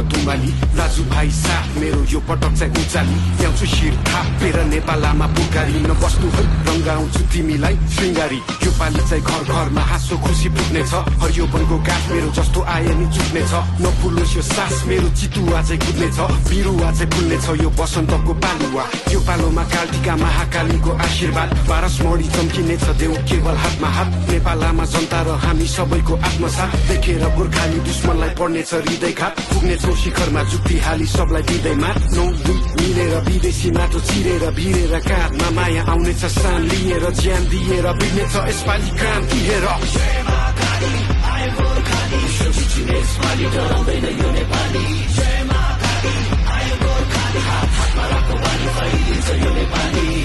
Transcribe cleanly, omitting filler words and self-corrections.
तुम्बाली दाजुभाइ साथ मेरो यो पटक चाहिँ उचाली ल्याउँछु शिर थापेर नेपालमा पुकारी नबस्नु रङ्गाउँछु तिमीलाई श्रृङ्गारी यो पालि चाहिँ घर घरमा हाँसो खुसी पुग्नेछ हरियो वनको गाछ मेरो जस्तो आए नि चुक्नेछ नफुलोस् यो सास मेरो चितुवा चाहिँ कुद्नेछ बिरुवा चाहिँ फुल्नेछ यो बसन्तको पालुवा यो पालोमा कालटिका महाकालीको आशीर्वाद पारस मणि चम्किनेछ देऊ केवल हातमा हात नेपालमा जनता र हामी सबैको आत्मसाथ देखेर गोर्खाली दुश्मनलाई पर्नेछ हृदयघात पुग्नेछौँ शिखरमा जुक्ति हाली सबलाई दिँदैमा नौ दुई मिलेर विदेशी माटो चिरेर भिरेर काँधमा माया आउनेछ सान लिएर ज्यान दिएर बिग्नेछ यसपालि क्रान्ति हेर यसपालि डराउँदैन यो नेपाली जय महाकाली आयो गोर्खाली हात हातमा राख्नु बानी फैलिन्छ यो नेपाली